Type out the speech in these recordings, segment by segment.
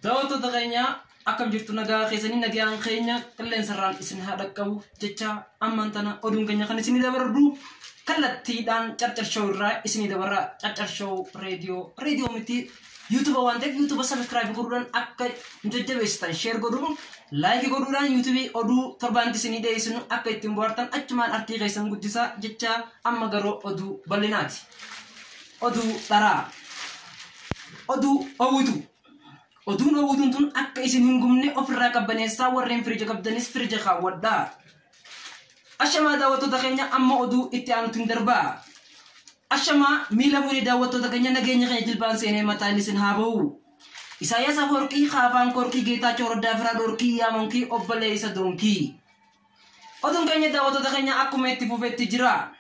Daawwattoota keenya akkam jirtu nagaa keessanii nagaan keenya qilleensarraan isin haa dhaqqabu jecha ammaan tana oduun keenya kan isinii dabarru kallattiidhaan Carcar Show irraa isinii dabarra. Carcar Show reediyoo reediyoo miti yuutuuba waan ta'eef yuutuuba sabiskiraayib godhuudhaan akka nu jajjabeessitan sheer godhuun laayikii godhuudhaan yuutuubii oduu torbaanitti isinii dhiyeessinu akka ittiin bohaartan achumaan artii keessan guddisaa jecha amma garuu oduu bal'inaati. Oduu dharaa. Oduu hawwitu. Oduun hawwituun tun akka isin hin gubne ofirraa qabbaneessaa warreen firija qabdanis firija kaawwadhaa. Ashamaa daawwattoota keenya amma oduu itti aanutti hin darbaa. Ashamaa miila fuudhee daawwattoota keenya nageenya keenya jilbaan seenee mataan isin haa bahu. Isaayyaas Afawarqii Kaafaan Korkii Geetaachoo Raddaa Firaa Dhorkii Yaamonkii obboleessa Donkii. Oduun keenya daawwattoota keenya akkuma itti fufetti jira.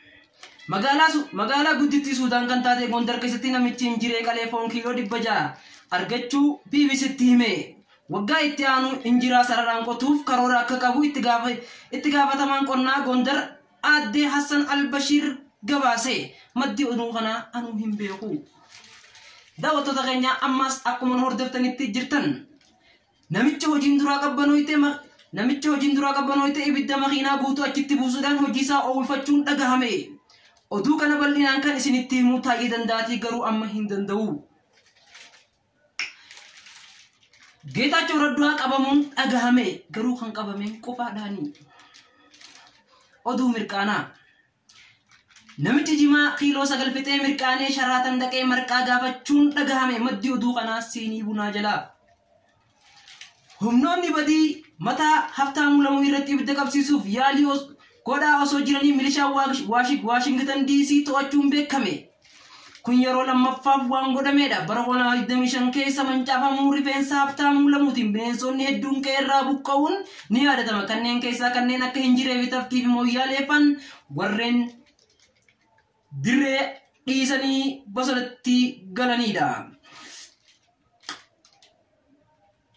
Magaalaa guddittii Suudaan kan taate Gondar keessatti namichi injiree qalee foon kiiloo 600 argachuu BBCtti hime. Waggaa itti aanu injiraa sararaan qotuuf karoora akka qabu itti gaafatamaan qonnaa Gondar Aaddee Hassan Albashiir gabaase. Maddi oduu kanaa anuu hin beeku. Daawwattoota keenya ammas akkuma nu hordoftanitti jirtan. Namicha hojiin duraa qabbanooyte Namicha hojiin duraa qabbanooyte ibidda makiinaa guutuu achitti buusuudhaan hojii isaa oowwifachuun dhagahame. Oduu kana bal'inaan kan isinitti himuu Taayyee Danda'aatii garuu amma hin danda'u. Geetaachoo Raddaa qabamuun dhagahame garuu kan qabameen qofaadhaani. Oduu mirqaanaa. Namichi jimaa kiiloo 9 fixee mirqaanee Sharaatan dhaqee marqaa gaafachuun dhagahame. Maddi oduu kanaa siinii bunaa jalaa. Humnoonni badii mataa Haftaamuu Lamuu irratti ibidda qabsiisuuf yaalii godhaa osoo jiranii milishaan Waashingitan DC to'achuun beekame. Kun yeroo lammaffaaf waan godhameedha. Bara 2025 keessa mancaafamuu rifeensa Haftaamuu Lamuutiin bineensonni hedduun qe'eerraa buqqa'uun ni yaadatama. Kanneen keessaa kanneen akka Hinjiree fi Tafkii fi Mooyyaaleefaan warreen dirree dhiisanii bosonatti galaniidha.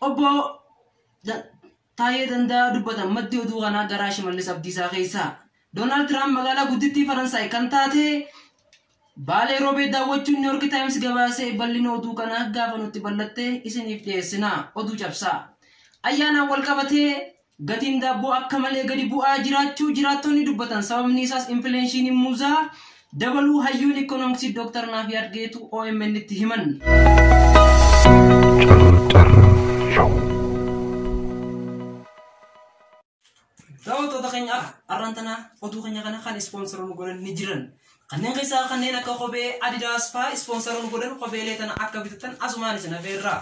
Obbo Taayyee Danda'aa dubbatan maddi oduu kanaa garaa Shimallis Abdiisaa keessaa. Doonaald Tiraamp magaalaa guddittii Faransaay kan taate Baalee Roobee daawwachuun New York Times gabaasee bal'ina oduu kanaa gaafa nutti bal'atte isiniif dhiyeessina. Oduu cabsaa. Ayyaanaan wal qabatee gatiin daabboo akka malee gadi bu'aa jiraachuu jiraattonni dubbatan. Sababni isaas infileenshiiniin muuzaa dabaluu hayyuun ikoonomiksii Dr. Naafiyaad Geetuu OMN tti himan. Carcar Show. Daawwattoota keenya har'aan tana oduu keenya kana kan ispoonsara nu godhan ni jiran. Kanneen keessaa kanneen akka kophee Adidas fa'aa ispoonsara nu godhan kopheelee tana akka bitatan asumaan isin afeerra.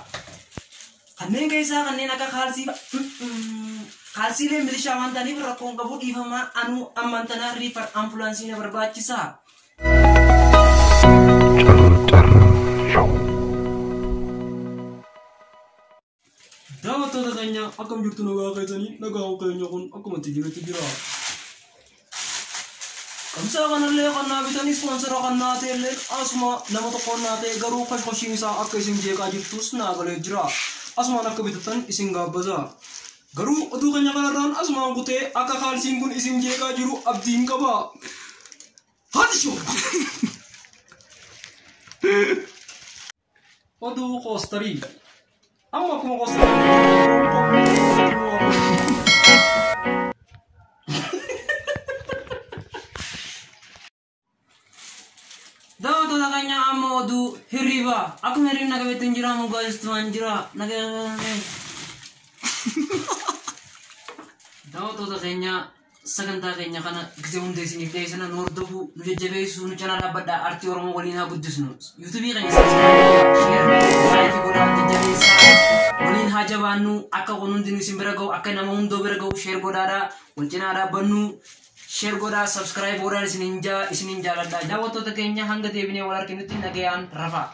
Kanneen keessaa kanneen akka kaalsii kaalsiilee milishaa waan ta'aniif rakkoon qabu dhiifamaa anuu ammaan tana riifar ambulaansii na barbaachisa. Carcar Show. Daawwattoota keenya akkam jirtu nagaa keessanii nagaan keenya kun akkuma itti jirutti jira. Qabsaa kanallee kan naa bitan ispoonsara kan naa ta'ellee asuma nama tokkoon naa ta'e garuu koshkoshiin isaa akka isin jeeqaa jirtus naa galee jira. Asumaan akka bitatan isin gaabbaza. Garuu oduu keenya kanarraan asumaan kutee akka kaalsiin kun isin jeeqaa jiru abdiin qaba. Haati shoo! Oduu koostarii. Amma akkuma koostarii. Daawwattoota keenya amma oduu hirriibaa. Akkuma hirribni qabeetti hin jira mugaasistumaan jira. Daawwattoota keenya sagantaa keenya kana gisee hunda isiniif dhiyeessina nu hordofuu nu jajjabeessuu nu cinaa dhaabbadhaa artii Oromoo waliin haa guddisnu. Yuutuubii keenya subscribe, share, like godhaa jajjabeessaa waliin haa jabaannu akka kun hundinuu isin bira ga'u akka nama hundoo bira ga'u share godhaadhaa wal cinaa dhaabbannu share godhaa subscribe godhaa isiniin jaaladha. Daawwattoota keenya hanga deebinee wal arginutti nagayaan rafaa.